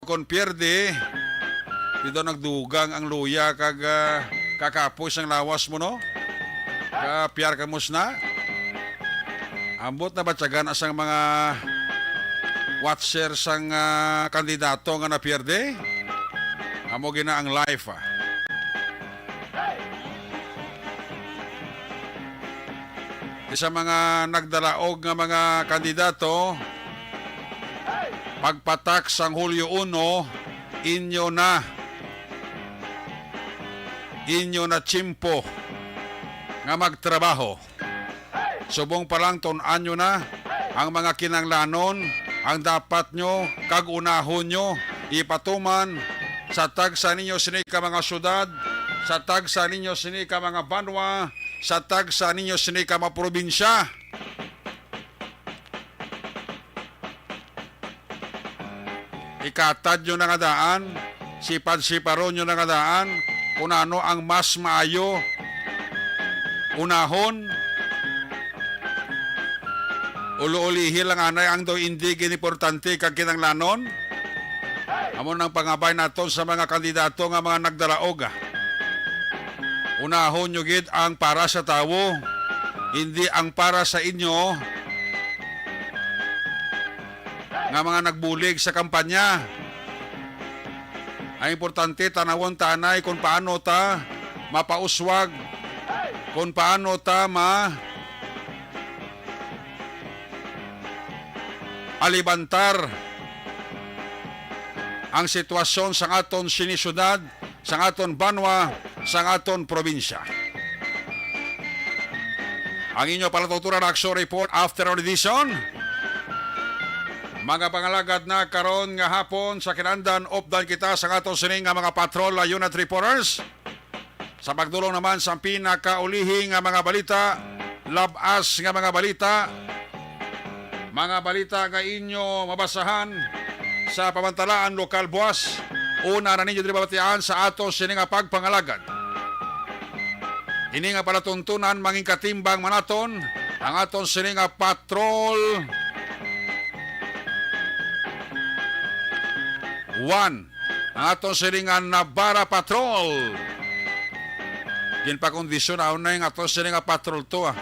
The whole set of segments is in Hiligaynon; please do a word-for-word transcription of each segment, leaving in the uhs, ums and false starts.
kon pierde, di daw nagdugang ang luya kag, ah, kakapoy sang lawas mo, no? Ka Piar Kamusna. Ambot na ba tiyaga na sang mga watcher sang, ah, kandidato nga napierde? Amo gina ang life, ah. Sa mga nagdalaog nga mga kandidato, pagpatak sang Hulyo uno, inyo na, inyo na tiyempo nga magtrabaho. Subong pa lang, tun-an nyo na ang mga kinahanglanon, ang dapat nyo kag unahon nyo ipatuman sa tagsa ninyo sini ka mga syudad, sa tagsa ninyo sini ka mga banwa, sa tagsa ninyo sini ka mga probinsya. Ikatad nyo na nga daan, sipad-siparon nyo na nga daan, kung ano ang mas maayo unahon. Ulo-ulihi lang anay ang daw indi gid importante kag kinahanglanon. Amo nang pangabay naton sa mga kandidato nga mga nagdalaog. Unahon nyo gid ang para sa tawo, hindi ang para sa inyo nga mga nagbulig sa kampanya. Ang importante, tanawon ta anay kung paano ta mapauswag, kung paano ta ma-, alibantar ang sitwasyon sang aton sini syudad, sang aton banwa, sang aton probinsya. Ang inyo palatuturan, Action Report After Edition. Mga pangalagad, na karon nga hapon sa kinandan, updan kita sang aton sini nga mga patrol, uh, unit reporters. Sa pagdulong naman sa pinakaulihi nga mga balita, labas nga mga balita, mga balita nga inyo mabasahan sa pamantalaan lokal buwas, una na ninyo diri mabatian sa aton sini nga pagpangalagad. Ini nga palatuntunan, mangin katimbang man naton ang aton sini nga Patrol One. Ang aton sini nga Nabara Patrol. Ginpakondisyon na unay nga aton sini nga patrol to, ah.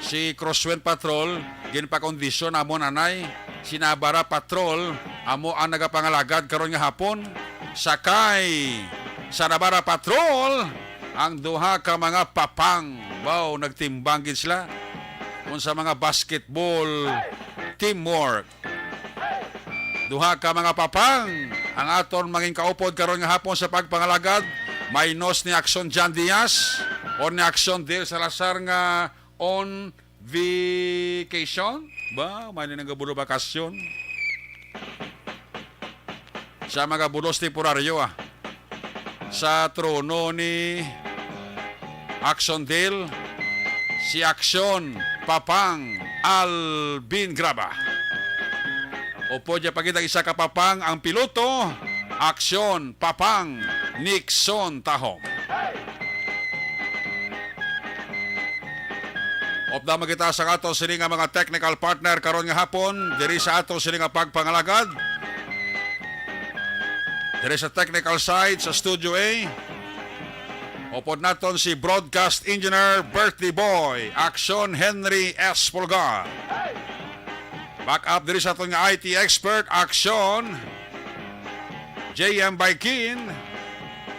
Si Crosswind Patrol, ginpakondisyon amo nanay. Si Nabara Patrol, amo ang nagapangalagad karon nga hapon. Sakay sa Nabara Patrol, ang duha ka mga papang. Wow, nagtimbang gid sila. Kung sa mga basketball teamwork. Duha ka mga papang ang aton mangin kaupod karon nga hapon sa pagpangalagad, minus ni Action John Diaz o ni Action Dale Salazar nga on vacation. Ba, may nang gabulo bakasyon. Sa mga bulos temporaryo, ah. Sa trono ni Action Dale, si Action Papang Alvin Graba. O pwede pa kita isa ka papang ang piloto, Action Papang Nixon Tahong. Upda man kita sa ato sini nga mga technical partner karon nga hapon diri sa ato sini nga pagpangalagad. Diri sa technical side sa Studio A, upod naton si Broadcast Engineer Birthday Boy, Action Henry S. Pulgar. Back up diri sa aton nga I T expert, Action J M Baikin.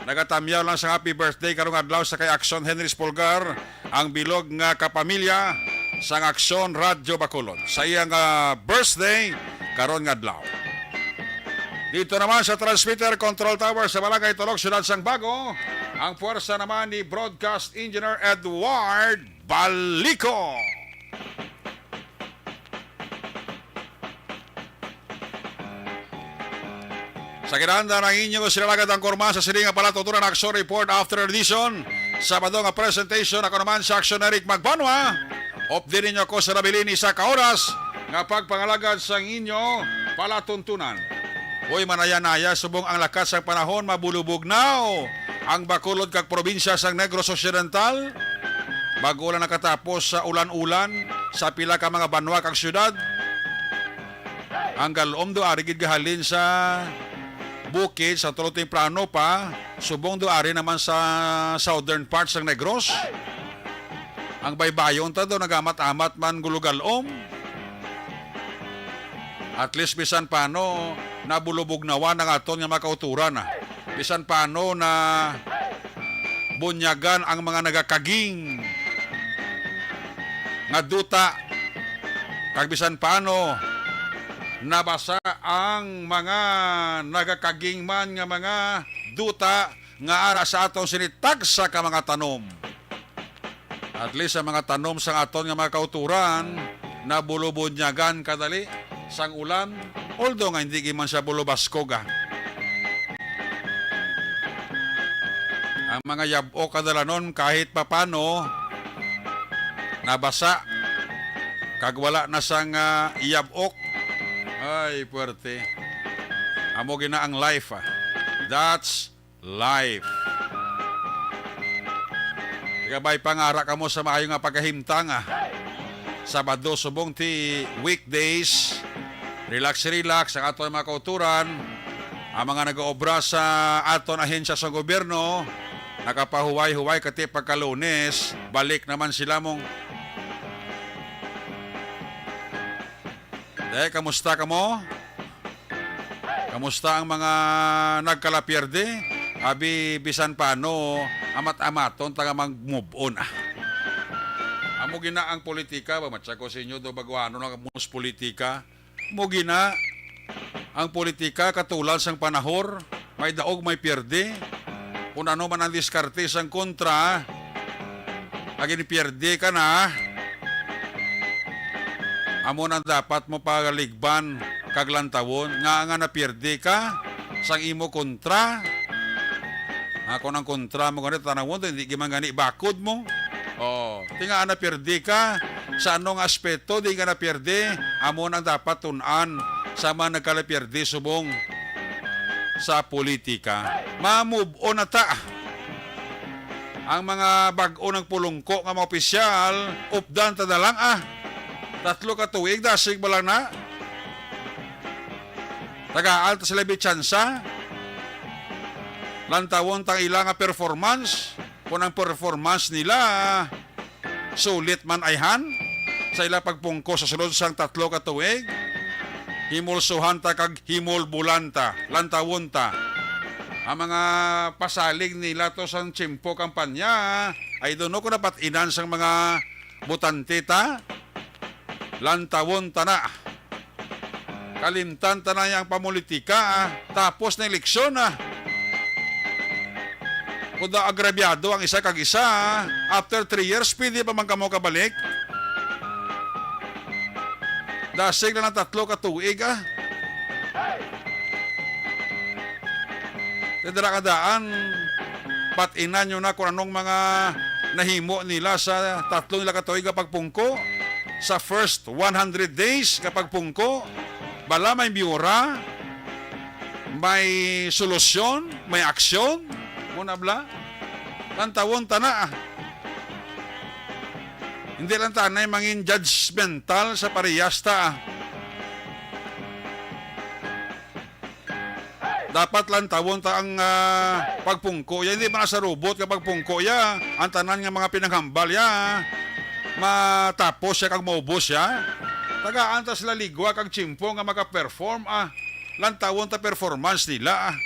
Nagatamyaw lang sa happy birthday karong adlaw sa kay Action Henry Pulgar, ang bilog nga kapamilya sang Aksyon Radyo Bacolod sa iya nga birthday karon nga adlaw. Dito naman sa transmitter control tower sa Barangay Tulog, Siyudad sang Bago, ang puwersa naman ni Broadcast Engineer Edward Balico. Sa kinahanglan ang inyo sinalagad ang kurma sa sini nga palatuturan, Action Report After Edition. Sabado nga presentation, ako naman si Action Eric Magbanwa. Update ninyo ako sa nabilin isa ka oras nga pagpangalagad sang inyo palatuntunan. Uy, manaya-naya, subong ang lakat sang panahon, mabulubog now ang Bacolod kag probinsya sang Negros Occidental. Bag-o lang nakatapos sa ulan-ulan sa pila ka mga banwa kag syudad. Ang galom do ari gid gahalin sa bukid sa tulo temprano pa, subong do ari naman sa southern parts ng Negros. Ang baybayon ta do nagamat-amat man gulugalom. At least bisan paano nabulubugnawan ang aton nga mga kauturan, ah. Bisan paano na bunyagan ang mga nagakaging nga duta, kag bisan paano nabasa ang mga nagakaging man nga mga duta nga ara sa aton sini tagsa ka mga tanom. At least ang mga tanom sang aton nga mga kauturan nabulubunyagan kadali sang ulan, although nga hindi gid man siya bulubaskog, ah. Ang mga yab-ok kadalanon kahit papano nabasa kag wala na sang, ah, yab-ok. Ay, puwerte. Amo gina ang life, ah. That's life. Kabay pangara kamo sa maayo nga pagkahimtang, ah. Sabado subong ti weekdays. Relax, relax ang aton mga kauturan. Ang mga nag-oobra sa aton ahensya sa gobyerno, nakapahuway-huway kati pagka Lunes, balik naman sila mong. Day, kamusta kamo? Kamusta ang mga nagkalapierde? Abi, bisan paano, amat-amaton ta nga mag-move on, ah. Amo gina ang politika, ba, matsa ko sa inyo, do baguano lang mo sa politika. Mo gina ang politika, katulad sang panahor, may daog, may pierde. Kung ano man ang diskarte sang kontra, ag ginpierde ka na, amo nang dapat mo pagaligban kag lantawon nga, nga napierde ka sang imo kontra. Ha, kung ang kontra mo gani, tanawon, hindi gid man gani bakod mo. Oh, ti nga napierde ka sa ano nga aspeto, di ka napierde, amo nang dapat tun-an sa mga nagkalapierde subong sa politika. Ma-move on na ta. Ang mga bag-o nagpulungko nga mga opisyal, updan ta na lang, ah. Tatlo ka tuig, dasig ba lang na? Tagaan ta sila bi tsansa. Lantawon ta ang ila nga performance. Kung ang performance nila sulit man ayhan sa ila pagpungko sa sulod sang tatlo ka tuig, himulsuhan ta kag himulbulan ta, lantawon ta. Ang mga pasalig nila to sang tiyempo kampanya, I don't know kung napat-inan sang mga botante ta, lantawon ta na. Kalimtan ta na yang pamulitika, ah. Tapos na eleksyon, ah. Kung daw agrabyado ang isa kag isa, ah, after three years, pwede pa man kamo kabalik? Dasig na ng tatlo ka tuig, ah. Ti dira ka daan, pat-inan nyo na kung anong mga nahimo nila sa tatlo nila ka tuig nga pagpungko, sa first one hundred days nga pagpungko. Bala may miyura, may solusyon, may aksyon, mo na bala. Lantawon ta na, ah. Hindi lang tanay mangin judgmental sa parehas ta, ah. Dapat lantawon ta ang, ah, pagpungko. Ya, hindi man sa robot nga pagpungko ya. Ang tanan nga mga pinanghambal ya, matapos ya kag maubos ya. Tagaan ta sila ligwa kag tiyempo nga maka-perform, ah. Lantawon ta performance nila, ah.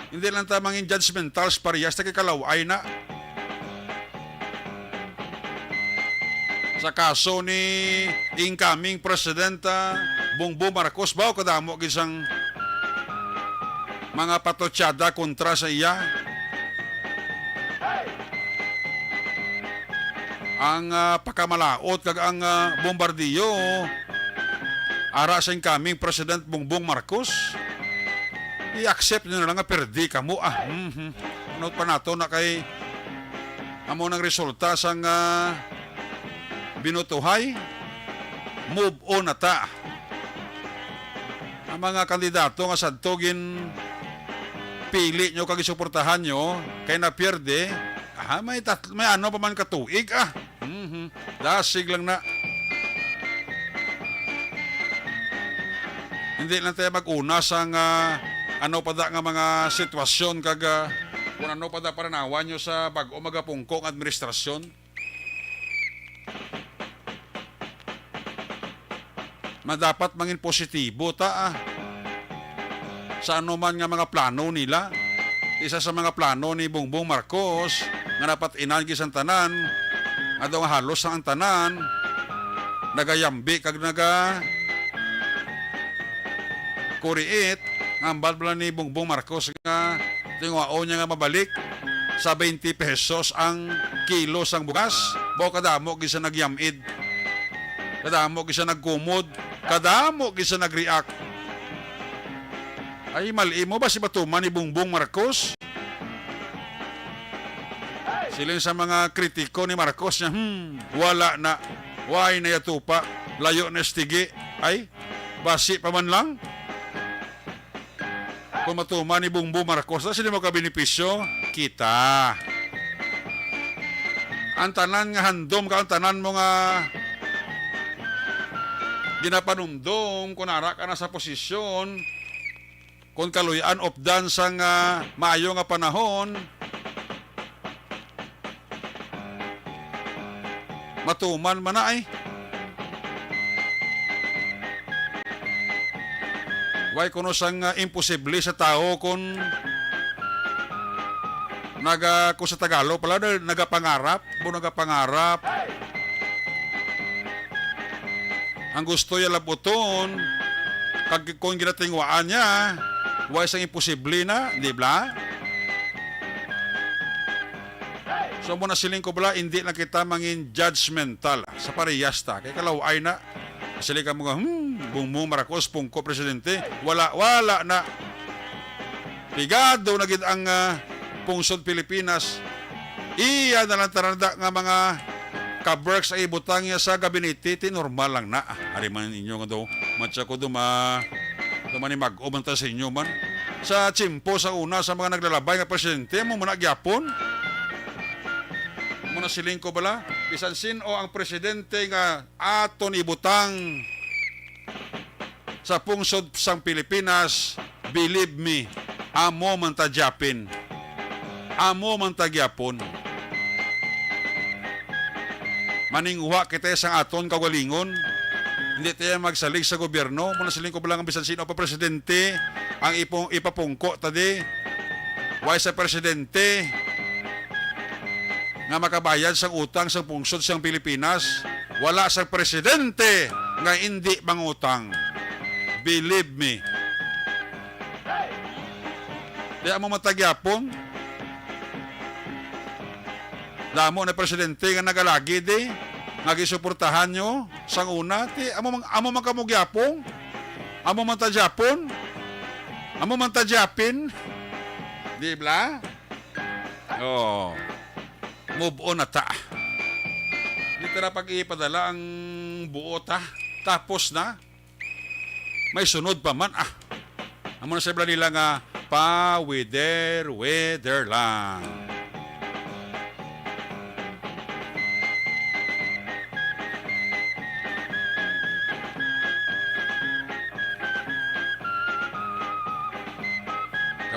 Hindi lang ta mangin judgmental sa parehas, ta kay kalaw-ay na. Sa kaso ni incoming Presidenta Bongbong Marcos, baw kadamo gid sang mga patutsada kontra sa iya. Ang, ah, pakamalaot kag ang, ah, bombardiyo ara sa incoming President Bongbong Marcos, i-accept nyo na lang nga perdi kamo, ah. Mhm. Ano pa nato na kay amo nang resulta sang, ah, binutuhay? Move on na ta. Ang mga kandidato nga sadto ginpili nyo kag gisuportahan nyo kay napierde, ah, may tat-, may ano pa man ka tuig, ah. Mhm. Dasig lang na. Hindi lang tayo mag-una sa nga ano pa da nga mga sitwasyon kag, ah, kung ano pa da paranawan nyo sa bag-o magapungko nga administrasyon. Madapat mangin positibo ta, ah, sa anuman nga mga plano nila. Isa sa mga plano ni Bongbong Marcos nga napat-inan gid sang tanan, nga daw halos ang tanan nagayambi kag naga kuriit, nga hambal bala ni Bongbong Marcos nga tinguhaon niya nga mabalik sa twenty pesos ang kilo sang bugas. Mao kadamo gid sa nagyamid. Kadamo gid sa nagkumod. Kadamo gid sa nag-react. Ay, mal-i mo ba si matuman ni Bongbong Marcos? Siling sa mga kritiko ni Marcos niya, "Hmm, wala na. Why na yatupa? Layo na stigi. Ay, basi pa man lang." Kung matuman ni Bongbong Marcos na, sino makabenepisyo? Kita. Ang tanan nga handom ka, ang tanan mo nga ginapanumdom, kung ara ka na sa posisyon, kung kaluy-an updan sang, ah, maayo nga panahon, matuman man na, ay. Way kuno sang, ah, imposible sa tawo kung naga-, kung sa Tagalog pala, na-, nagapangarap, mo nagapangarap. Ang gusto niya labuton, kag kung ginatinguhaan niya, way sang imposible na, di ba? So, mo na siling ko bala, hindi lang kita mangin judgmental sa parehas ta. Kay kalaw-ay na, siling ka mga, "Hmm, Bongbong Marcos, pungko presidente." Wala, wala na. Pigado na gid ang, ah, pungsod Pilipinas. Iya na lang tanan da nga mga kaberks ang ibutang niya sa gabinete, ti normal lang na. Ah, ari man ninyo nga daw, matsa ko duma-, dumanimag-o man ta sa inyo man. Sa tiyempo sa una, sa mga naglalabay nga presidente, amo man na gyapon. Mo na siling ko bala, bisan sin-o ang presidente nga aton ibutang sa pungsod sang Pilipinas, believe me, amo man ta gyapin. Amo man ta gyapon. Maninguha kita sang aton kaugalingon. Hindi tayo magsalig sa gobyerno. Muna siling ko lang, bisan sino pa presidente ang ipong, ipapungko ta di. Way sa presidente nga makabayad sang utang sang pungsod sang Pilipinas. Wala sang presidente nga indi mangutang. Believe me. Di amo man ta gyapon. Damo na presidente nga nagalagi di, nga gisuportahan nyo sang una. Ti, amo man, amo man kamo gyapon. Amo man ta gyapon. Amo man ta gyapin. Di bala? Oh. Move on na ta. Di ta na pag-ipadala ang buot, ha? Tapos na. May sunod pa man, ah. Amo na sa bala nila nga pa-weather, weather lang.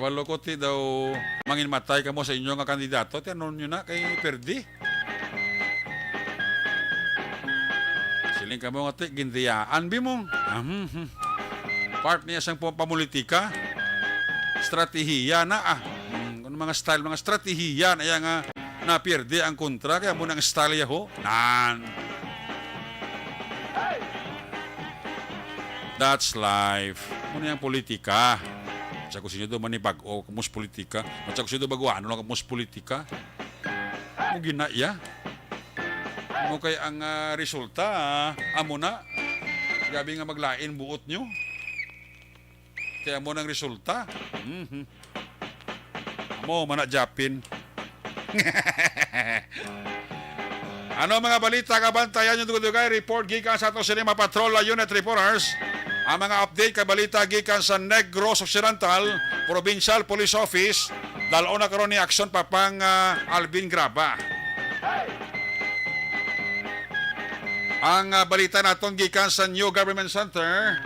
Kabalo ko, ti daw manginmatay kamo sa inyo nga kandidato, ti ano nyo na kay perdi? Siling kamo nga, ti, gindiyaan bi mo. Ah, hmm, hmm. Part niya sang pa-, pamulitika. Estratehiya na, ah. Hmm, ano mga style, mga estratehiya na iya nga napierde ang kontra, kaya mo nang style ya ho. Nan. That's life. Ano yung politika? Sa ko sinyo do, manibag-o, kumus politika. At sa ko sinyo do, bago ano lang, kumus politika. Mo ginaya. Mo kay ang, ah, resulta, ah, amo na. Grabe nga maglain buot nyo. Kaya mo nang resulta. Mhm. Amo man na, Japin. Ano mga balita kabantayan yung dugay-dugay? Report gikan sa ato sini mga patrol unit reporters. Ang mga update kay balita gikan sa Negros Occidental Provincial Police Office. Dal-o na karon ni Action Papang, ah, Alvin Graba. Ang, ah, balita naton gikan sa New Government Center,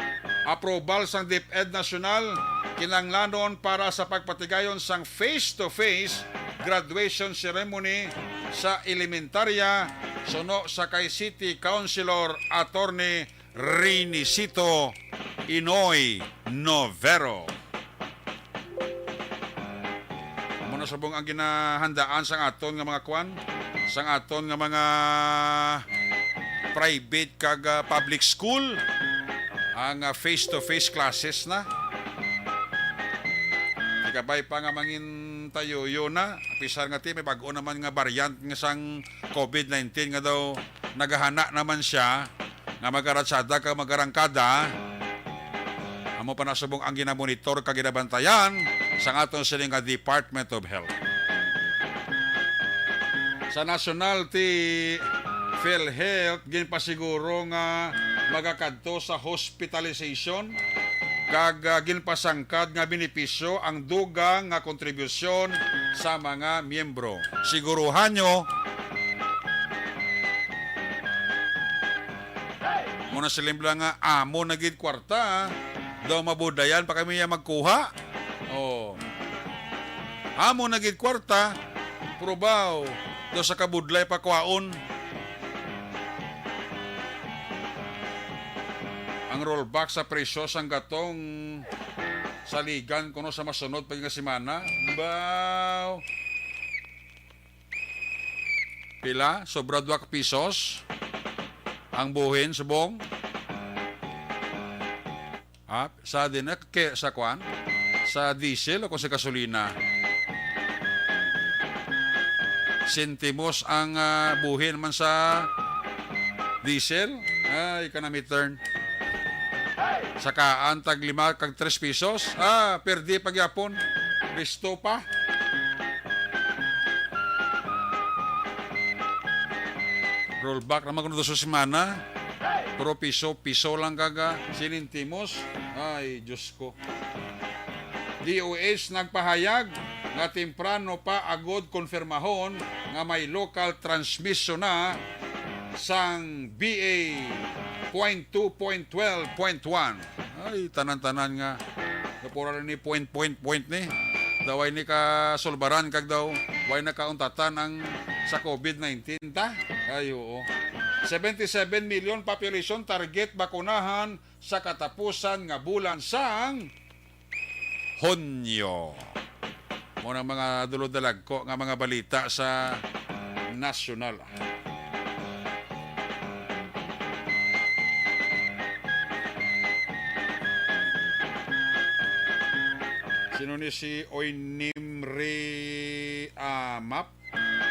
Approval sang DepEd National kinahanglanon para sa pagpatigayon sang face-to-face graduation ceremony sa elementarya, suno sa kay City Councilor Attorney Rinicito Inoy Novero. Amo na subong ang ginahandaan sang aton nga mga kwan, sang aton nga mga private kag, ah, public school, ang, ah, face-to-face classes na. Di kabay pa nga mangin tayo yun na, apisar nga ti may bag-o naman nga variant nga sang COVID nineteen nga daw nagahana naman siya nga magaratsada kag magarangkada. Amo pa na subong ang ginamonitor kag ginabantayan sang aton sini nga Department of Health. Sa nasyonal ti PhilHealth, ginpasiguro nga magakadto sa hospitalization kag, ah, ginpasangkad nga benepisyo ang dugang nga kontribusyon sa mga miyembro. Siguruhan nyo, mo na siling lang nga amo na gid kwarta, ah. Daw mabudlayan pa kami ya magkuha. Oh. Amo na gid kwarta, probaw, daw sa kabudlay pa kwaon. Ang rollback sa presyo sang gatong saligan kuno sa masunod pa nga semana. Baw. Pila? Sobra dua ka pisos ang buhin subong. Ha? Sa din na ke-, sa kwan? Sa diesel o kung sa gasolina? Sentimos ang, ah, buhin man sa diesel. Ay, kanami turn. Sa kaan, tag lima kag tres pesos. Ah, perdi pa gyapon. Bisto pa. Rollback naman kuno sa semana. Pero piso, piso lang kag sentimos. Ay, Diyos ko. D O H nagpahayag nga temprano pa agod konfirmahon nga may local transmission na sang B A point two point twelve point one. Ay, tanan-tanan nga. Napura ni point, point, point ni. Daw ay ni kasulbaran kag daw way nakauntatan ang sa COVID nineteen ta. Ay, oo. Seventy-seven million population target bakunahan sa katapusan nga bulan sang Hunyo. Mo nang mga dulod-dalagko nga mga balita sa nasyonal. Sino ni si Oynimri Amap?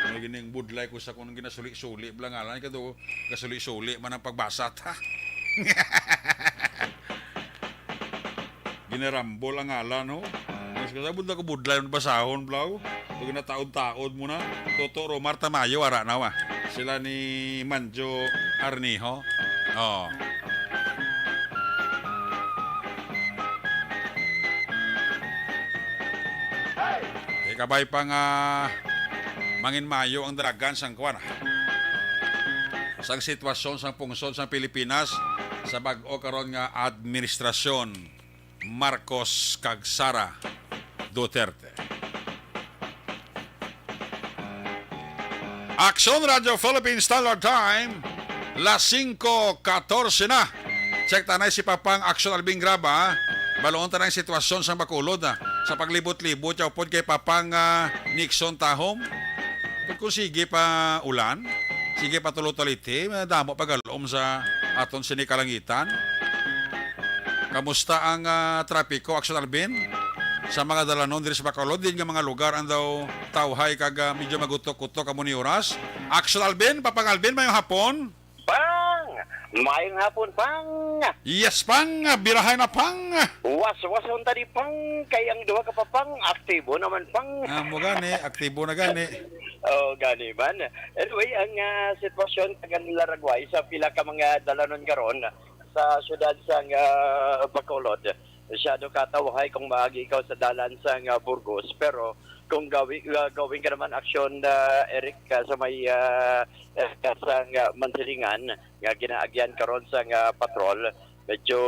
Ano gining budlay ko sa kung ginasuli-suli bala ngalan ka do, gasuli-suli man ang pagbasa ta. Ginarambol ang ngalan, ho. Mas kasabot na ko budlay ang basahon, blaw. Pag nataod-taod mo na. Toto Romar Tamayo, ara na, wa. Sila ni Manjo Arniho. Oh. Ikabay pa nga mangin mayo ang dalagan sang kwan, ah, sang sitwasyon sang pungsod sang Pilipinas sa bag-o karon nga administrasyon Marcos kag Sara Duterte. Aksyon Radio Philippine Standard Time, las singko katorse na. Check tanay si Papang Aksyon Alvin Graba. Baloon ta na ang sitwasyon sa Bacolod, ah. Sa paglibot-libot, yaw pod kay Papang, ah, Nixon Tahom. But kung sige pa ulan, sige pa tulo taliti, madamo pa galom sa aton sini kalangitan. Kamusta ang, ah, trapiko, Aksyon Alvin? Sa mga dalanon diri sa Bacolod, din nga mga lugar ang daw tawhay kag, ah, medyo magutok-utok amo ni oras. Aksyon Alvin, Papang Alvin, mayong hapon. Pang! Mayong hapon, Pang! Yes, Pang! Birahay na, Pang! Was-was unta di, Pang! Kay ang duha ka Papang, aktibo naman, Pang! Ah, mo gani, aktibo na gani. Oh, gani man. Anyway, ang, ah, sitwasyon taga Laragway sa pila ka mga dalanon karon sa siyudad sa, ah, Bacolod. Masyado ka tawhay kung maagi ikaw sa dalan sa, ah, Burgos. Pero kung gawi-, ah, gawin ka naman aksyon, ah, Eric, ah, sa may, ah, eh, sa, ah, Mansilingan, nga ginaagyan karon sa, ah, patrol, Medyo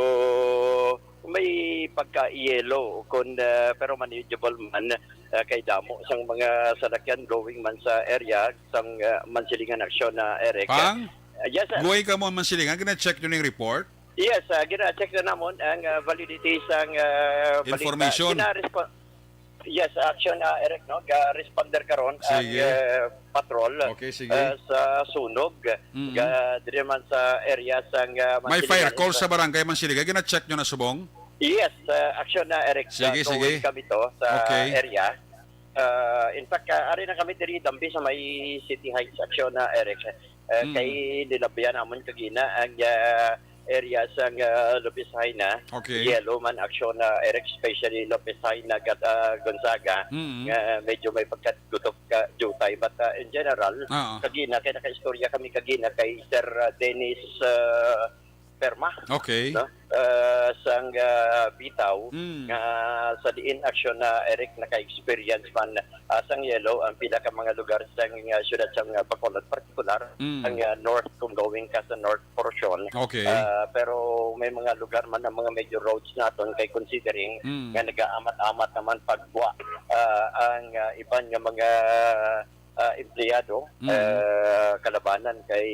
may pagka-yellow, kun, ah, pero manageable man, ah, kay damo sang mga salakyan going man sa area sang, ah, Mansilingan Aksyon na Eric. Pang? Ah, yes, sir. Buhay ka mo, Mansilingan. Gina-check nyo ning report? Yes, ah, gina-check na namon ang, ah, validity sang, ah, balita. Information? Gina-respo-, yes, Aksyon na Eric, no? Ga-responder karon ang, Sige. ah, patrol, Okay, sige. ah, sa sunog. Mm. Ga, diri man sa area sang, ah, May Mansilingan. Fire call sa barangay Mansilingan. Gina-check nyo na subong? Yes, ah, Aksyon na Eric. Sige, Ga-, going sige. kami to sa Okay. area. Ah, in fact, ah, ari na kami diri, Dampi, sa may City Heights, Aksyon na Eric. Ah, Mm. kay nilabihan namon kagina ang, ah, area sang, ah, Lopez Jaena. Okay. Yellow man, Aksyon na Eric, especially Lopez Jaena, gat, ah, Gonzaga, Mm. nga medyo may pagkagutok ka jutay. But, ah, in general, Oo. kagina, kay nakaistorya kami kagina kay Sir, ah, Dennis, ah, Perma, Okay. no? Ah, sang, ah, Bitaw, Mm. nga sa diin Aksyon na Eric naka-experience man, ah, sang yellow ang pila ka mga lugar sang, ah, siyudad sang, ah, Bacolod, partikular Mm. ang, ah, north, kung going ka sa north portion. Okay. Ah, pero may mga lugar man ang mga major roads naton kay considering Mm. nga nagaamat-amat naman pagwa, ah, ang, ah, iban nga mga, ah, empleyado, Mm. ah, kalabanan kay,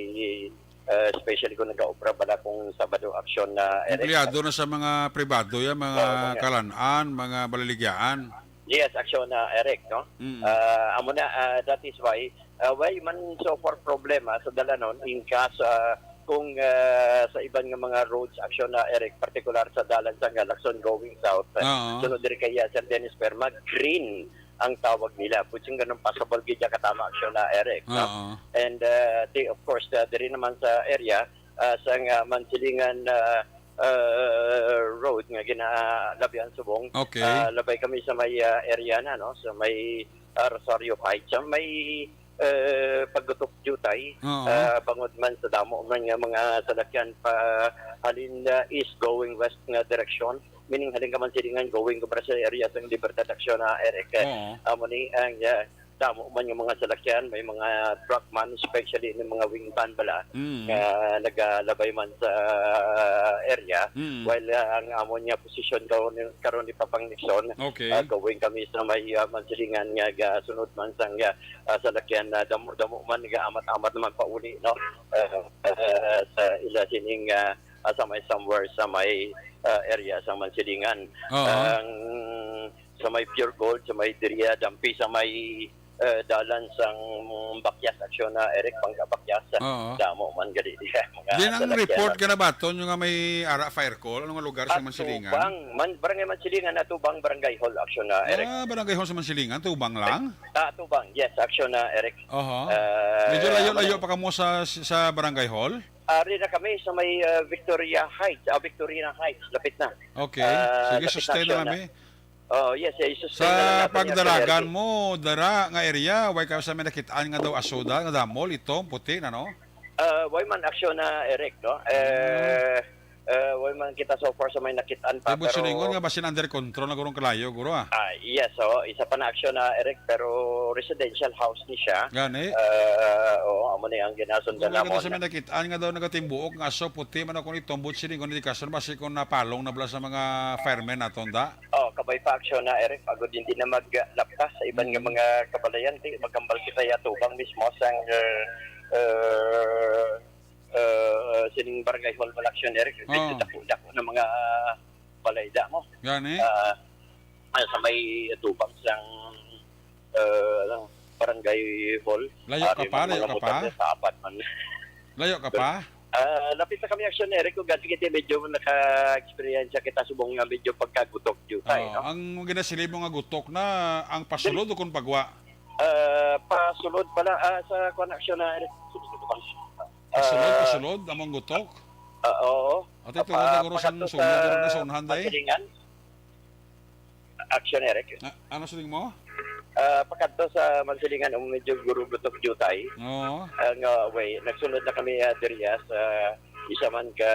ah, especially kung nagaobra bala kung Sabado Aksyon na Eric. Empleyado na sa mga pribado yan, mga Oo, mga kalan-an, mga baliligyaan. Yes, Aksyon na Eric, no? Mm. Ah, amo na, ah, that is why, ah, why man so for problema sa dalanon in case, ah, kung, ah, sa iban nga mga roads, Aksyon na Eric, partikular sa dalan sa Galakson going south, ah, Oo. sunod diri kay, ah, Sir Dennis Perma, green ang tawag nila. Pwede ganun, passable gid ya katama, Aksyon na Eric, no? Oo. And, ah, di, of course, ah, diri naman sa area, ah, sa nga Mansilingan, ah, ah, Road nga ginalabihan subong, Okay. ah, labay kami sa may, ah, area na, no? Sa may, ah, Rosario Heights, sa may, eh, paggutok jutay, Oo. ah, bangod man sa damo man nga mga salakyan pa halin, ah, east going west nga direksyon, meaning halin ka Mansilingan going ko para sa area sa Libertad Aksyon na Eric. Oo. Amo ni ang, ah, damo man yung mga salakyan, may mga truck man, especially yung mga wing van bala, Mm. nga nagalabay man sa area. Mm. While, ah, ang amon nga posisyon karon, karon ni Papang Nixon, Okay. ah, going kami sa may, ah, Mansilingan nga gasunod man sang, ah, ah, salakyan na damo-damo man, nagaamat-amat naman pauli, no? Ah, ah, sa ila sining, ah, ah, sa may somewhere sa may, ah, area sa Mansilingan. Oo. Ang sa may Pure Gold, sa may Diria, Dampi, sa may, eh, dalan sang Bakyas, Aksyon na Eric, Pangga Bakyas. Oo. Damo man gali diha, mga Din ang salakyan report na. Ka na ba, Ton, yung nga may ara fire call? Anong lugar sa Mansilingan? Atubang. Man, Barangay Mansilingan, Atubang, Barangay Hall, Aksyon na Eric. Ah, Barangay Hall sa Mansilingan, Tubang lang? Ah, Atubang, yes, Aksyon na Eric. Oho. Eh, Medyo layo-layo ano pa kamo sa, sa Barangay Hall? Ari na kami sa may, ah, Victoria Heights, ah, Victorina Heights, lapit na. Okay. Ah, Sige, lapit na sustain na siya na. Kami. Oh, yes, yes, sustain na Sa lang natin yan, pagdalagan Sir Erwin. Mo, dara nga area, way ka sa may nakitaan nga daw asoda, nga damo, litom, puti na, no? Ah, way man aksyon na, Eric, no? Eh, Hmm. eh, way man kita so far sa may nakitaan pa, Ibig pero silingon nga basin under control na gurong kalayo, guro, ah. Ah, yes, oo. Isa pa na aksyon na, Eric, pero residential house ni siya. Gani? Ah, oo, amo ni ang ginasundan Kung may namon. Sa may nakitaan nga daw nagatimbuok nga aso, puti man ako ni tumbot silingon ni kason, basi kung napalong na bala sa mga firemen naton, da? Oh, kabay pa aksyon na, Eric, pagod hindi na maglapta sa iban nga Mm. mga kabalayan, di, magkambal kita ya tubang mismo sang, eh, eh, eh, sining barangay hall pala aksyon, Eric. Oo. Medyo dako-dako na mga balay da mo. Gani? Ah, ah, sa may tubang sang, eh, barangay hall. Layo ka Ari pa, mga layo ka pa? Motor sa apat man. Layo ka pa? Ah, lapit na kami, aksyon, Eric. Kung gati kita, medyo naka-experience kita subong nga medyo pagkagutok jutay, Oo, no? Ang ginasilib mo nga gutok na ang pasulod o kung pagwa? Ah, pasulod pala, ah, sa kuwan, aksyon na, Eric. Pasulod, Ah, pasulod, among gutok? Ah, oo. Ate, Ah, tungod pa-, na guro sa pakadto sulod, sa guro na sa unhan, day? Mansilingan. Aksyon, Eric. Na, ano siling mo? Ah, pakadto sa Mansilingan, um, medyo guro gutok jutay. Oo. Ang, ah, way, nagsunod na kami, ah, diri, ah, sa isa man ka,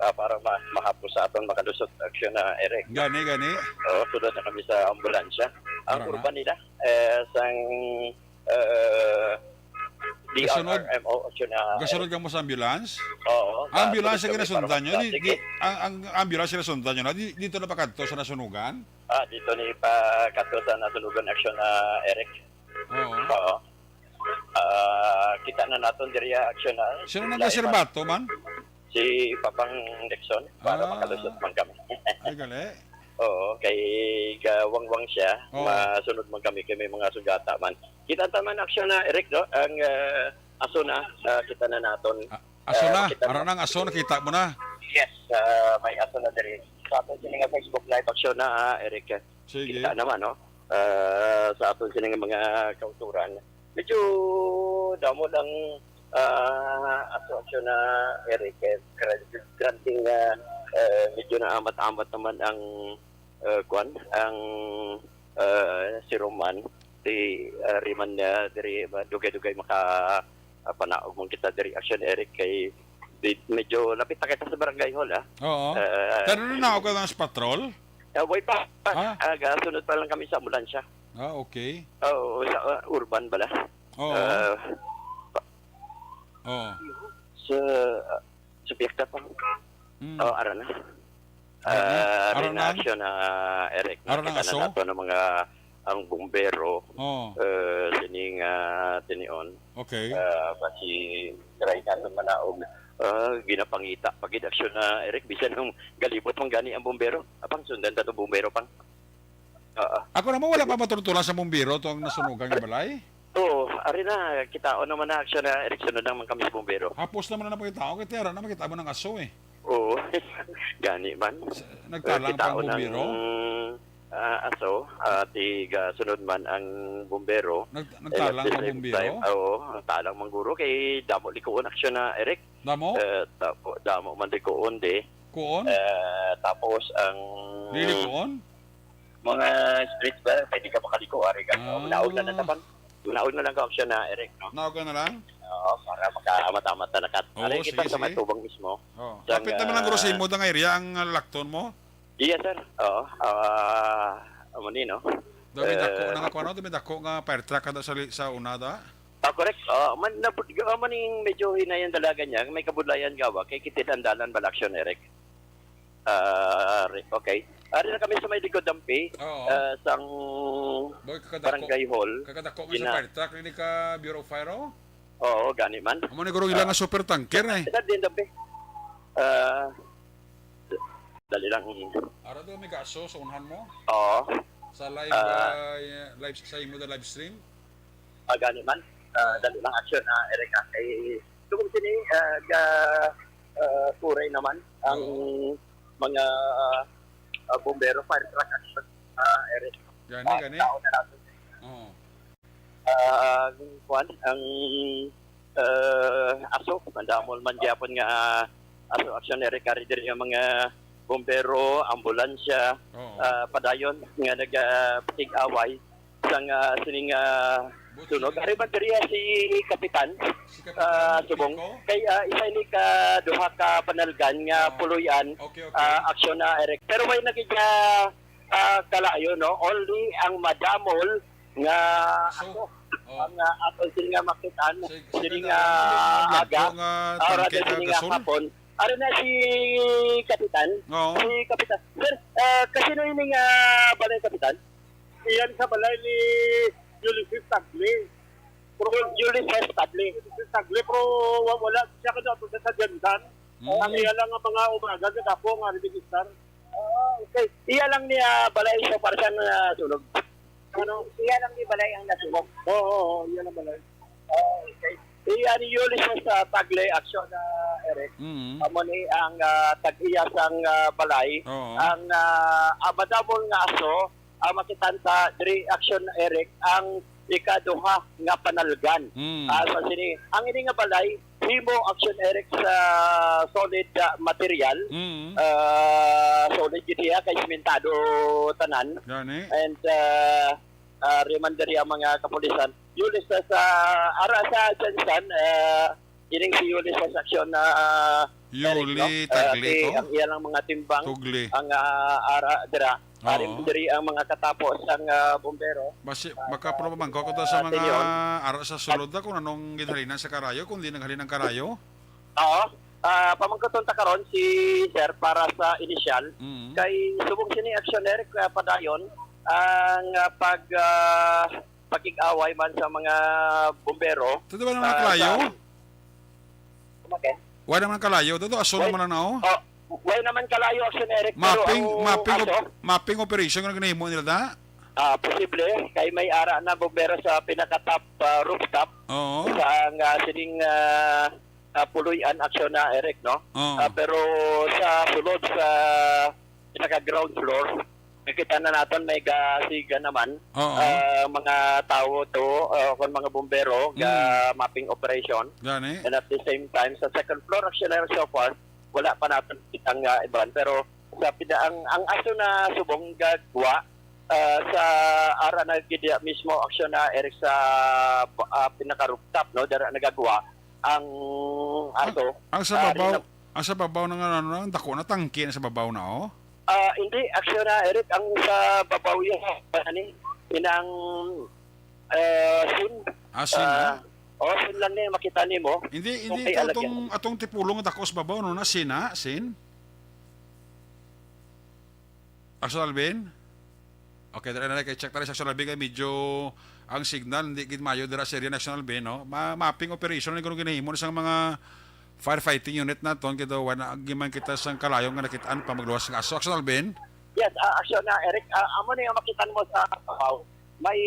ah, para ma-, mahapos sa aton makalusot aksyon na, Eric. Gani, gani. Oo, sunod na kami sa ambulansya. Ang Tara na. Urban nila, eh, sang, eh, Gasunod? D R R M O, actually, na, Gasunod ka mo sa ambulance? Oo, Ang sa ambulance ang sunod kami ginasundan para nyo? Di, di, magtraffic, eh. ang, ang ambulance ginasundan nyo na? Di, dito na pakadto sa nasunugan? Ah, dito ni pa kato sa nasunugan action na Eric. Oo. Oo. Ah, kita na naton diri action na. Sino nang Lain pa. Gaserbato man? Si Papang Nixon para Ah. makalusot man kami. Ay, gali. Oo, kay gawangwang siya, Oo. masunod man kami kay may mga sugata man. Kita ta man action na Eric, no? Ang ah, aso na, ah, kita na naton. Ah, aso Ah, na. Kita Ara na. Nang aso, nakita mo na. Yes, ah, may aso na diri. Sa aton sini nga Facebook Live action na, ah, Eric. Sige. Kita naman, no? Ah, sa aton sini nga mga kauturan, medyo damo lang, ah, aso action na Eric. Eh, gra-, granting, ah, eh, medyo naamat-amat naman ang, ah, kwan, ang, ah, si Roman. Si, ah, Riman na diri, ah, dugay-dugay maka, ah, panaog man kita diri, action Eric, kay di, medyo lapit na kita sa barangay hall, ah. Oo. Ah, Pero na ako lang sa patrol? Ah, way pa. Ah? Ah, gasunod pa lang kami sa ambulansya. Ah, okay. Oo, sa, ah, urban bala. Oo. Ah, pa-, Oo. Sa, ah, sa Piakta pa. Mm. Oh, ara na. Ara na? Ah, Ara na? Reaction, ah, Eric. Ara na Nakita na aso? nato ng mga, ang bumbero, Oh. eh, sining, ah, tinion. Okay. Ah, basi, try nato manaog. Ah, ginapangita pa gid action na, Eric. Bisan nung galibot man gani ang bumbero. Apang sundan ta to bumbero pang. Oo. Ako naman, wala pa maturtulan sa bumbero to ang nasunugan nga balay. Oo, ari na, kitaon naman na action na, Eric, sunod naman kami sa bumbero. Hapos naman na napakita ko, kaya tiyara na makita mo ng aso eh. Oo, gani man. Sa, nagtalang Eh, pa ang kitaon ng, bumbero? ah, aso, ah, tiga sunod man ang bumbero. Nag-, And nagtalang at the pa same bumbero? time, oo, nagtalang man guro kay damo likuon action na, Eric. Damo? Eh, tapo-, damo man likuon, di. Kuon? Eh, tapos ang Dili kuon? mga street ba, pwede ka makaliko, ari ka. Ah. Naog na lang naman. Naog na lang ka option na, Eric, no? Naog ka na lang? Oo, para makaamatamat na lakat. Oo, Ari kita sige, sa may sige. tubang mismo. Oh. Sang, Kapit naman ang ah, grocery mo, dang area ang, ah, lakton mo? Yes, sir. Oo. Ah, amo ni, no? Dami dako Eh, na nga kuwan, no? Dami dako nga fire truck kada sa li-, sa una, da? Ah, correct. Ah, man, na, ah, man yung medyo hinay ang dalagan niya, may kabudlayan gawa, kay kitid ang dalan bala action, Eric. Ah, re-, okay. Ari na kami sa may likod dampi, Oo. ah, sang Boy, kakadako, barangay hall. kakadako nga sa Gina- fire truck, ini ka Bureau of Fire, oh? Oo, gani man. Amo ni guro ilang Ah. nga super tanker, eh. Sa din dampi. Ah, dali lang. Ara to, may kaso sa unhan mo? Oo. Sa live, Ah. ah, live, sa imo na live stream? Ah, gani man. Ah, dali lang action, ah, Eric, ah. Kay, tungod sini, ah, ga, ah, kuray naman ang Oo. mga, ah, bumbero, fire truck action, ah, Eric. Gani, Ah, gani. tao na natin. Oo. Ah, ang kuwan, ang, ah, aso, mandamol man gyapon nga, ah, aso action, Eric, ari diri ang mga bumbero, ambulansya, Oo. ah, padayon nga nag, ah, pakig-away sang, ah, sining, ah, Buti. sunog. Ari man diri, ah, si Kapitan, Si Kapitan ah, Subong. Kiko? Kay, ah, isa ini ka duha ka panalgan nga Oo. puloy-an, Okay, okay. ah, aksyon na, Eric. Pero may naging, ah, ah, kalayo, no? Only ang madamol nga So, ako, oh. ang, ah, ato sila nga makitaan, Sig-, sila sige nga na, ang aga, nagdako nga ah, tangke rather ka sila nga gasol? hapon. Ari na si Kapitan. Oo. Si Kapitan. Sir, ah, kasino ini nga balay, Kapitan? Iyan sa balay ni Ulysses Tagle. Pro Ulysses Tagle. Ulysses Tagle, pero wa-, wala siya kaya sa Jandan. Mm. Ang iya lang ang mga umaga, gagapo nga register. Ah, okay. Iya lang niya balay siya para siyang, ah, sunog. Ano? Iya lang ni balay ang nasunog. Oo, oo, oo, iya lang balay. Ah, okay. Iya ni Ulysses sa Tagle, action na, Eric. Mm. Amo ni ang, ah, tag-iya sang, ah, balay. Oo. Ang, ah, ah, madamol nga aso, ah, makitaan ta diri action, Eric, ang ikaduha nga panalgan. Mm. Ah, sa sini, ang ini nga balay, himo action, Eric, sa solid, ah, material. Mm. Ah, solid gid siya kay simentado tanan. Gani. And, ah, ah, reminder ang mga kapulisan. Ulysses sa, sa ara sa Jansan, ah, ining si Ulysses action na, ah, Yuli Tagli, ah, Tagli ti to? Ang iya lang mga timbang, Tugli. Ang, ah, ara dira. Ari Oo. Diri ang mga katapo sang, ah, bombero. Basi, Ah, makaproblema man ko sa mga Atenyon. Ara sa sulod na kung anong ginhalinan sa karayo, kung di naghalin ang karayo. Oo. Ah, pamangkuton ta karon si Sir para sa inisyal. Mm. Kay subong sini aksyoner, ah, padayon ang, ah, pag, ah, pakig-away man sa mga bombero. Ito ba naman ah, kalayo? Sa, okay. Wala naman kalayo. Ito, aso naman na, oh. Oh, wala naman kalayo, aksyoner, pero Mapping, ang mapping, aso, op- mapping operation nga ginahimo nila da? Ah, posible. Kay may ara na bombero sa pinaka-top, ah, rooftop. Oo. Sa ang, ah, sining, ah, ah, puloy-an aksyon na, Eric, no? Oo. Ah, pero sa sulod sa pinaka-ground floor, nakita na naton may gasiga naman. Oo. Ah, mga tawo to, ah, kon mga bombero, ga Mm. mapping operation. Gani. And at the same time, sa second floor, actually, so far, wala pa naton kitang, ah, iban. Pero sa pina-, ang, ang aso na subong gagwa, ah, sa ara na gid mismo aksyon na, Eric, sa, ah, pinaka-rooftop, no? Dara nagagwa ang aso. Ang, ang sa ah, babaw, rin na ang sa babaw na nga, ano na, ang dako na, tangke na sa babaw na, oh. Ah, hindi, aksyon na, Eric, ang sa babaw yun, ano ni, inang, ah, sin. Ah, sin, Ah, ah. Oh, sin lang niya makita nimo. Hindi, hindi Okay, ito alagyan. Atong, atong tipulong dako sa babaw, no, na sin, ah, sin. Aksyon Alvin? Okay, dali na, kay check tayo sa Aksyon Alvin, kay medyo ang signal, hindi gid mayo dira sa area, Aksyon Alvin, no? Ma-, mapping operation ni kuno ginahimo sa mga firefighting unit naton, kay daw wala giman kita sang kalayo nga nakitaan pa magluwas nga aso. Aksyon Alvin? Yes, ah, aksyon na, Eric. Ah, amo ni ang makita mo sa babaw. May,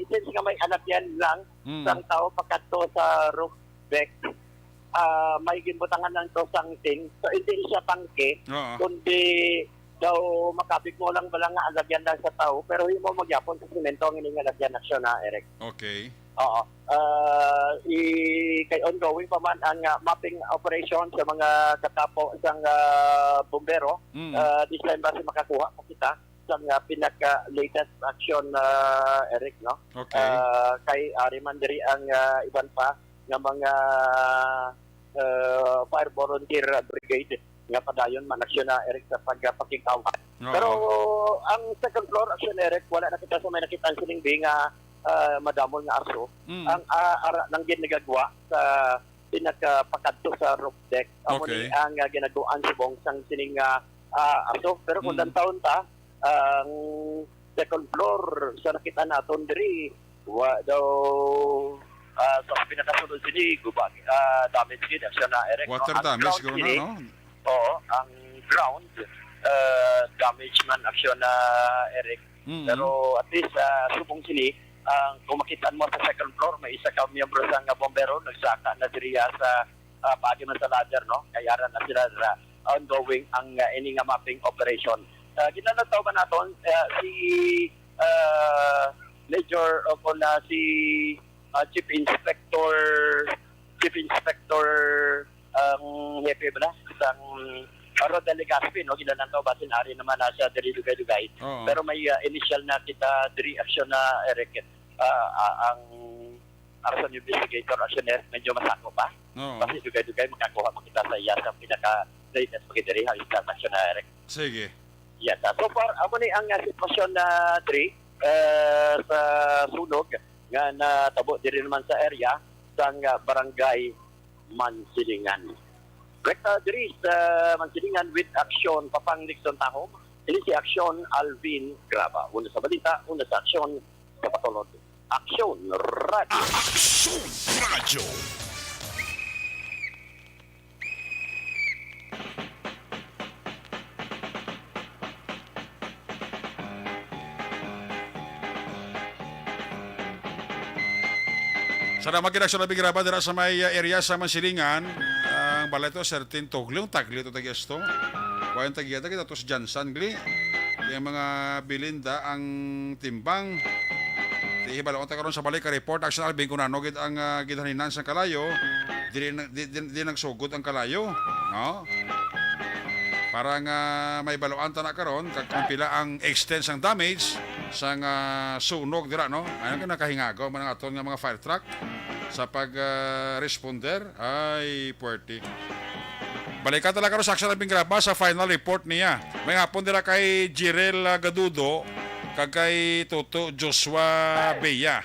since nga may alagyan lang Mm. sang tao pakadto sa roof deck, ah, may ginbutangan lang to sang tin. So, hindi siya tangke, Oo. kundi daw makabig mo lang bala nga alagyan lang sa tao, pero himo magyapon sa semento ang ining alagyan, aksyon na, Eric. Okay. Oo. Ah, i-, kay ongoing pa man ang, ah, mapping operation sa mga katapo sang, ah, bombero. Mm. Ah, this time basi makakuha pa kita sang, ah, pinaka-latest action, ah, Eric, no? Okay. Ah, kay ari man diri ang, ah, iban pa nga mga, ah, fire volunteer brigade nga padayon man aksyon na, Eric, sa pagpakig-away. Oo. Pero ang second floor aksyon, Eric, wala na kita sa may nakita sining bi nga, ah, madamol nga aso. Mm. Ang, ah, ara lang gid nagagwa sa pinakapakadto sa roof deck. Amo Okay. ni ang, ah, ginaguan subong sang sining, ah, ah, aso. Pero kung Mm. dantawon ta, ang second floor sa nakita naton diri, wa daw, ah, sa pinakasulod sini, guba, ah, damage gid siya na, Eric, no? Water Ang damage ground siguro na, sini, no? Oo, ang ground, ah, damage man aksyon na, Eric. Mm. Pero at least, ah, subong sini, ang kung makita mo sa second floor, may isa ka miyembro sa nga bombero nagsaka na diriya sa, ah, paagi man sa ladder, no? Kay ara na sila sa ongoing ang, ah, ini nga mapping operation. Ah, ginalataw ba naton, ah, si, ah, Major o kung na si, ah, Chief Inspector, Chief Inspector ang hepe bala sang Roda Legazpi, no? Ginalataw ba sin ari naman na siya diri dugay-dugay. Oo. Pero may, ah, initial na kita diri aksyon na, Eric, ah, ah, ang arson investigator, aksyoner, medyo masako pa. Oo. Kasi dugay-dugay makakuha mo kita sa iya sa pinaka latest pag diri ha, isa aksyon na, Eric. Sige. Yes, ah, so far, amo ni ang, ah, sitwasyon na diri, eh, sa sunog nga natabo diri naman sa area sang, ah, barangay Mansilingan. Rekta diri sa Mansilingan with Aksyon Papang Nixon Tahom. Ini si Aksyon Alvin Graba. Una sa balita, una sa aksyon, sa patulod. Aksyon Radio. Aksyon Radio. Salamat gid, Aksyon Alvin Graba, dira sa may, uh, area sa Mansilingan. Ang balay to, certain Tugli, ang tagli to, tagias to. Wa yung tagiya, tagiya to si Jansan, gli. Yung mga bilinda, ang timbang. Di hibalo ta karon sa balay ka report, Aksyon Alvin, kung ano gid ang, ah, ginhalinan sa kalayo, dili na, di, di, di nagsugod ang kalayo, no? Para nga may baluan ta na karon kag kung pila ang extent sang damage sang, ah, sunog dira, no? Ayan ka, nakahingago man ang aton nga mga fire truck sa pag, ah, responder. Ay, puwerte. Balikan talaga ro sa action ang graba sa final report niya. May hapon dira kay Jirel, ah, Gadudo kag kay Toto Joshua Bea.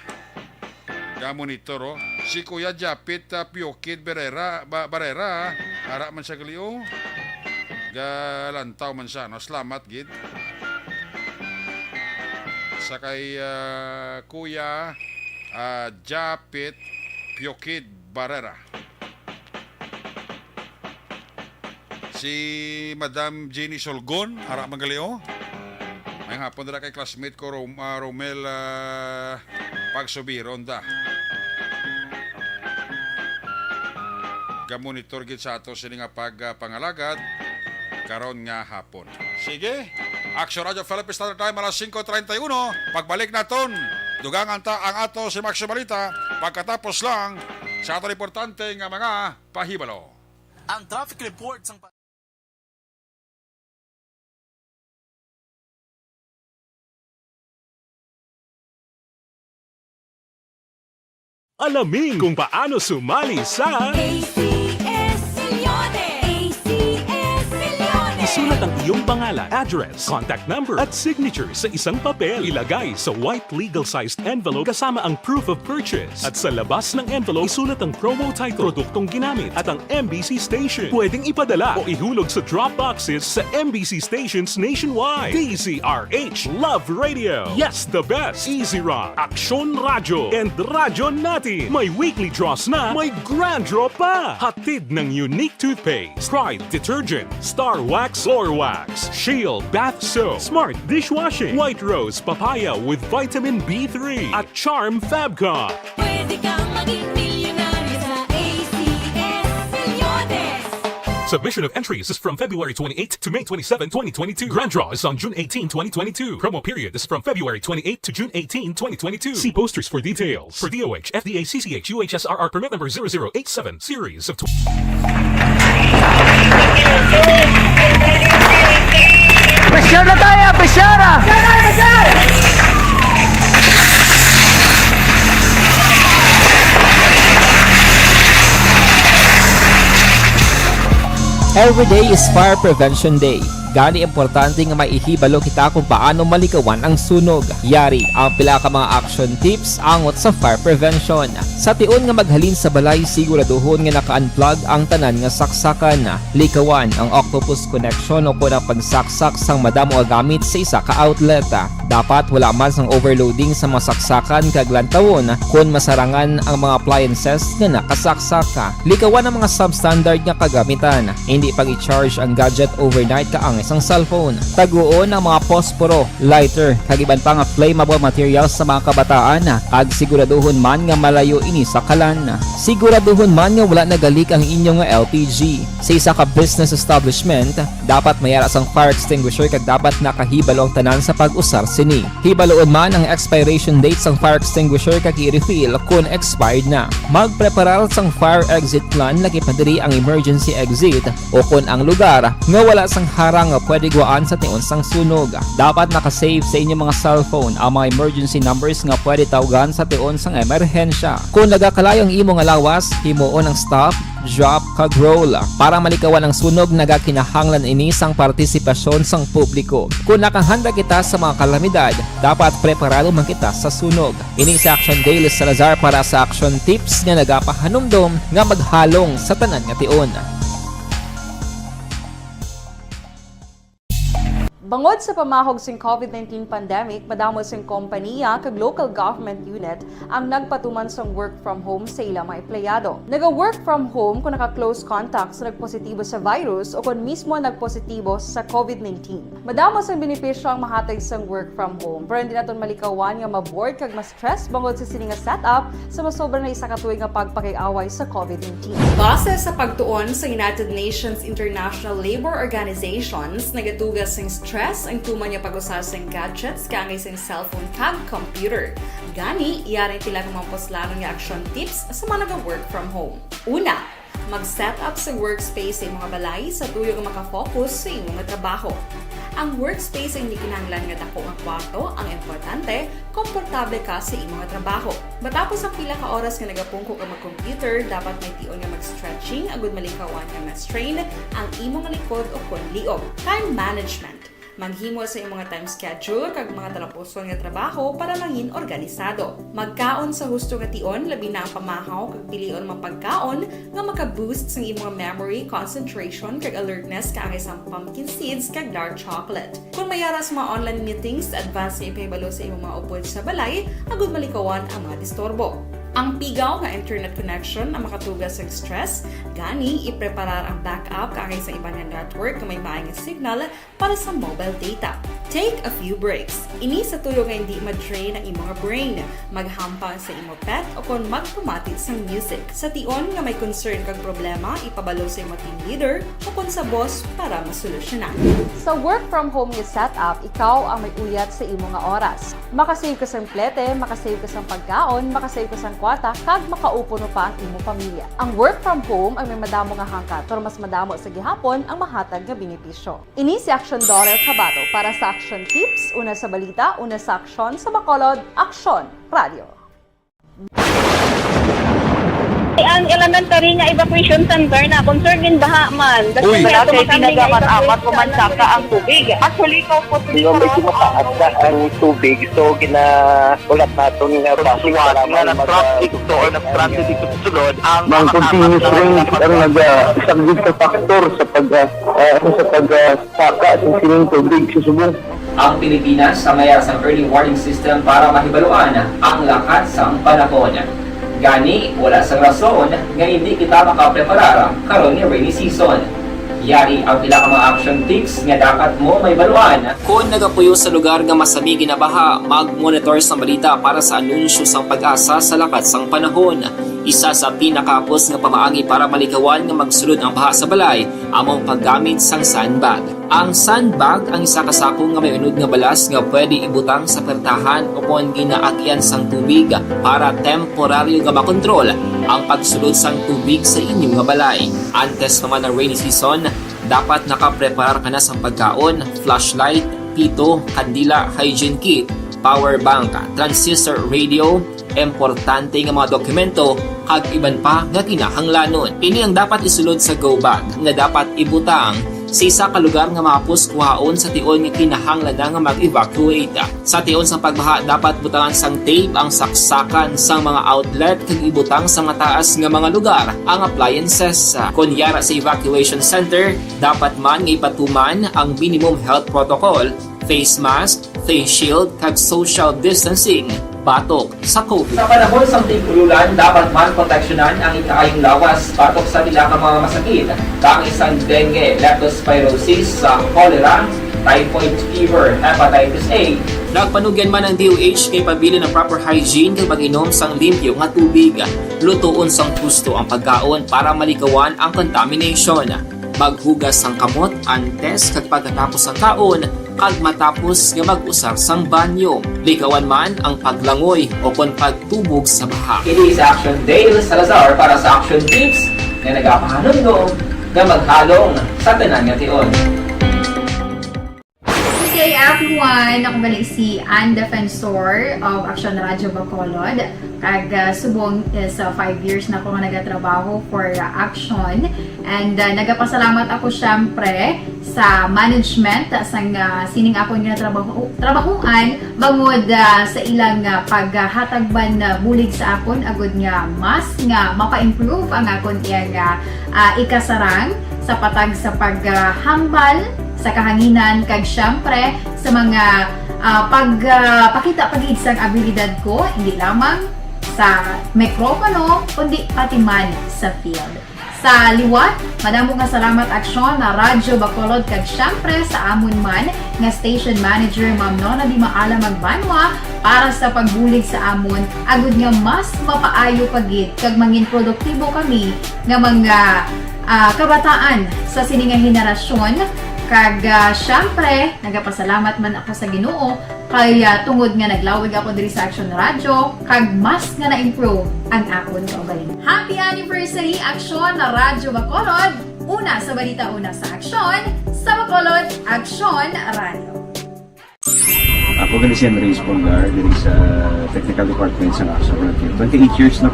Ga-monitor, oh. Si Kuya Japit, ah, Piokid Barrera, ba, Barrera, ara man siya gali, oh. Galantaw man siya, no? Salamat gid. Sa kay, ah, Kuya, ah, Japit Piokid Barrera. Si Madam Jenny Solgon, ara man gali, oh. May hapon dira kay classmate ko, Rom-, ah, Romel, ah, Pagsubiron ta. Ga-monitor gid sa ato sini nga pag, ah, pangalagad karon nga hapon. Sige, Action Radio Philippines Standard Time, alas singko treinta y uno. Pagbalik naton, dugangan ta ang ato si Maxi Balita pagkatapos lang sa aton importante nga mga pahibalo. Ang traffic report sang pa- Alamin kung paano sumali sa A C S Milyones! A C S Milyones! Isulat ang iyong pangalan, address, contact number, at signature sa isang papel. Ilagay sa white legal-sized envelope kasama ang proof of purchase. At sa labas ng envelope, isulat ang promo title, produktong ginamit, at ang M B C station. Pwedeng ipadala o ihulog sa drop boxes sa M B C stations nationwide. D Z R H Love Radio. Yes, the best. Easy Rock, Aksyon Radyo, and Radyo Natin. May weekly draws na, may grand draw pa. Hatid ng Unique Toothpaste, Pride Detergent, Star Wax, Floor Wax, Shield Bath Soap, Smart Dishwashing, White Rose Papaya with Vitamin B three, at Charm Fabcon. Pwede kang maging milyonaryo sa A C S Milyones. Submission of entries is from February twenty-eighth to May twenty-seven, twenty twenty-two. Grand draw is on June eighteen, twenty twenty-two. Promo period is from February twenty-eighth to June eighteen, twenty twenty-two. See posters for details. For D O H, F D A, C C H, U H S R R permit number zero zero eight seven, series of tw- Pressure na tayo! Pressure na! Every day is Fire Prevention Day. Gani, importante nga maihibalo kita kung paano malikawan ang sunog. Yari ang pila ka mga action tips angot sa fire prevention. Sa tion nga maghalin sa balay, siguraduhon nga naka-unplug ang tanan nga saksakan. Likawan ang octopus connection o kon ang pagsaksak sang madamo nga gamit sa isa ka outlet. Dapat wala man sang overloading sa mga saksakan kag lantawon kon masarangan ang mga appliances nga nakasaksak. Likawan ang mga substandard nga kagamitan. Hindi pag-i-charge ang gadget overnight kaangay sang cellphone. Taguon ang mga posporo, lighter, kag iban pa nga flammable materials sa mga kabataan, kag siguraduhon man nga malayo ini sa kalan. Siguraduhon man nga wala nagalik ang inyo nga L P G. Sa isa ka business establishment, dapat may ara sang fire extinguisher kag dapat nakahibalo ang tanan sa pag-usar sini. Hibaloon man ang expiration date sang fire extinguisher kag i-refill kon expired na. Magpreparar sang fire exit plan, lakip na diri ang emergency exit, o kon ang lugar nga wala sang harang nga pwede guwaan sa tion sang sunog. Dapat naka-save sa inyo mga cellphone ang mga emergency numbers nga pwede tawgan sa tion sang emerhensya. Kon nagakalayo ang imo nga lawas, himuon ang stop, drop, kag roll. Para malikawan ang sunog, nagakinahanglan ini sang partisipasyon sang publiko. Kon nakahanda kita sa mga kalamidad, dapat preparado man kita sa sunog. Ini si Action Daily Salazar para sa Action Tips nga nagapahanumdom nga maghalong sa tanan nga tion. Bangod sa pamahog sing COVID nineteen pandemic, madamo sing kompaniya kag local government unit ang nagpatuman sang work from home sa ila mga empleyado. Naga-work from home kon naka-close contact sa nagpositibo sa virus o kon mismo nagpositibo sa COVID nineteen. Madamo sang benepisyo ang mahatag sang work from home, pero hindi naton malikawan nga ma-bored kag ma-stress bangod sa sini nga setup sa masobra na isa ka tuig nga pagpakig-away sa COVID nineteen. Base sa pagtuon sa United Nations International Labor Organizations, nagatuga sing stress ang tuman nga pag-usa sing gadgets kaangay sing cellphone kag computer. Gani, yari ang pila ka mga puslanon nga action tips sa mga naga-work from home. Una, mag-set up sa workspace sa imong balay sa tuyo nga maka-focus sa imong trabaho. Ang workspace ay hindi kinahanglan nga dako nga kwarto, ang importante, komportable ka sa imo nga trabaho. Matapos ang pila ka oras nga nagapungko ka mag-computer, dapat may tion nga mag-stretching agud malikawan nga ma-strain ang imo nga likod o kon liog. Time management. Maghimo sa imo nga time schedule kag mga talapuson nga trabaho para mangin organisado. Magkaon sa husto nga tion, labi na ang pamahaw kag pilion mga pagkaon nga maka-boost sang imo nga memory, concentration, kag alertness kaangay sang pumpkin seeds kag dark chocolate. Kung may ara sa mga online meetings, advance nga ipahibalo sa imo mga upod sa balay agud malikawan ang mga disturbo. Ang pigaw nga internet connection ang makatuga sa stress, gani ipreparar ang backup kaangay sa iban nga network nga may maay nga signal para sa mobile data. Take a few breaks. Ini sa tuyo nga hindi ma-drain ang imo nga brain. Maghampang sa imo pet o kon magpamati sang music. Sa tion nga may concern kag problema, ipabalo sa imo team leader o kon sa boss para masolusyonan. Sa work from home nga setup, ikaw ang may uyat sa imo nga oras. Makasave ka sang plete, makasave ka sang pagkaon, makasave ka sang kwarta, kag makaupo pa ang imo pamilya. Ang work from home ang may madamo nga hangkat, pero mas madamo sa gihapon ang mahatag nga benepisyo. Ini si Aksyon Daughter Kabato para sa Aksyon Tips, una sa balita, una sa aksyon, sa Bacolod, Aksyon Radio. Ang elementary nga evacuation center na concern din baha man. Uy. Wala kay tinaga man amat ko man saka ang tubig. Actually, ko po Medyo mataas na ang tubig, so ginaulat naton nga bus nga nag-traffic to or nag-transit dito sa sulod ang mga continuous rain ang nagasaglit sa factor sa pag, ah, ah, sa pag, ah, saka sa sining tubig sa subong. Ang Pilipinas ang may sang early warning system para mahibaluan ang lakat sang panahon. Gani, wala sang rason nga hindi kita makapreparar karon nga rainy season. Yari ang pila ka mga action tips nga dapat mo mahibaluan. Kon nagapuyo sa lugar nga masami ginabaha, mag-monitor sang balita para sa anunsyo sang PAGASA sa lakat sang panahon. Isa sa pinakahapos nga pamaagi para malikawan nga magsulod ang baha sa balay amo ang paggamit sang sandbag. Ang sandbag ang isa ka sako nga may unod nga balas nga pwede ibutang sa pertahan o kon ginaagian sang tubig para temporaryo nga makontrol ang pagsulod sang tubig sa inyo nga balay. Antes pa man ang rainy season, dapat nakapreparar ka na sang pagkaon, flashlight, pito, kandila, hygiene kit, power bank, transistor radio, importante nga mga dokumento, kag iban pa nga kinahanglanon. Ini ang dapat isulod sa go bag nga dapat ibutang sa isa ka lugar nga mahapos kuhaon sa tion nga kinahanglan na nga mag-evacuate. Sa tion sang pagbaha, dapat butangan sang tape ang saksakan sang mga outlet kag ibutang sa mataas nga mga lugar ang appliances. Kon yara sa evacuation center, dapat man nga ipatuman ang minimum health protocol, face mask, face shield, kag social distancing batok sa COVID. Sa panahon sang tig-ululan, dapat man proteksyonan ang ikaayong lawas batok sa pila ka mga masakit, kaangay sang dengue, leptospirosis, sa cholera, typhoid fever, hepatitis A. Nagpanugyan man ang D O H kay pabilin ang proper hygiene kag mag-inom sang limpyo nga tubig. Lutoon sang husto ang pagkaon para malikawan ang contamination. Maghugas sang kamot antes kag pagkatapos sang kaon, kag matapos nga mag-usar sang banyo. Likawan man ang paglangoy o kon pagtubog sa baha. Ini si Action Dale Salazar para sa Action Tips nga nagapahanumdom nga maghalong sa tanan nga tion. Good day, everyone! Ako gali si Ann Defensor of Action Radyo Bacolod. Kag, ah, subong is, ah, five years na ako nga nagatrabaho for, ah, Action. And, ah, nagapasalamat ako, syempre, sa management, ah, sang, ah, sining akon nga trabaho, trabahuan, bangod, ah, sa ilang, ah, paghatag man, ah, bulig sa akon, agud nga mas nga mapa-improve ang akon iyang, ah, ah, ikasarang sa patag sa paghambal sa kahanginan, kag syempre sa mga, ah, pag, ah, pakita pa gid sang abilidad ko, hindi lamang sa mikropono, kundi pati man sa field. Sa liwat, madamo nga salamat, Aksyon, na Radyo Bacolod, kag syempre sa amon man nga station manager, Ma'am Nona Di Maala Magbanwa, para sa pagbulig sa amon, agud nga mas mapaayo pa gid kag mangin produktibo kami nga mga, ah, kabataan sa sini nga henerasyon. Kag, ah, syempre, nagapasalamat man ako sa Ginoo kay, ah, tungod nga naglawig ako diri sa Action Radyo, kag mas nga na-improve ang akon kaugalingon. Happy anniversary, Action na Radyo Bacolod! Una sa balita, una sa aksyon, sa Bacolod, Aksyon Radio. Ako gali si Andres Polgar, diri sa technical department sa Aksyon Radio. Twenty-eight years na ko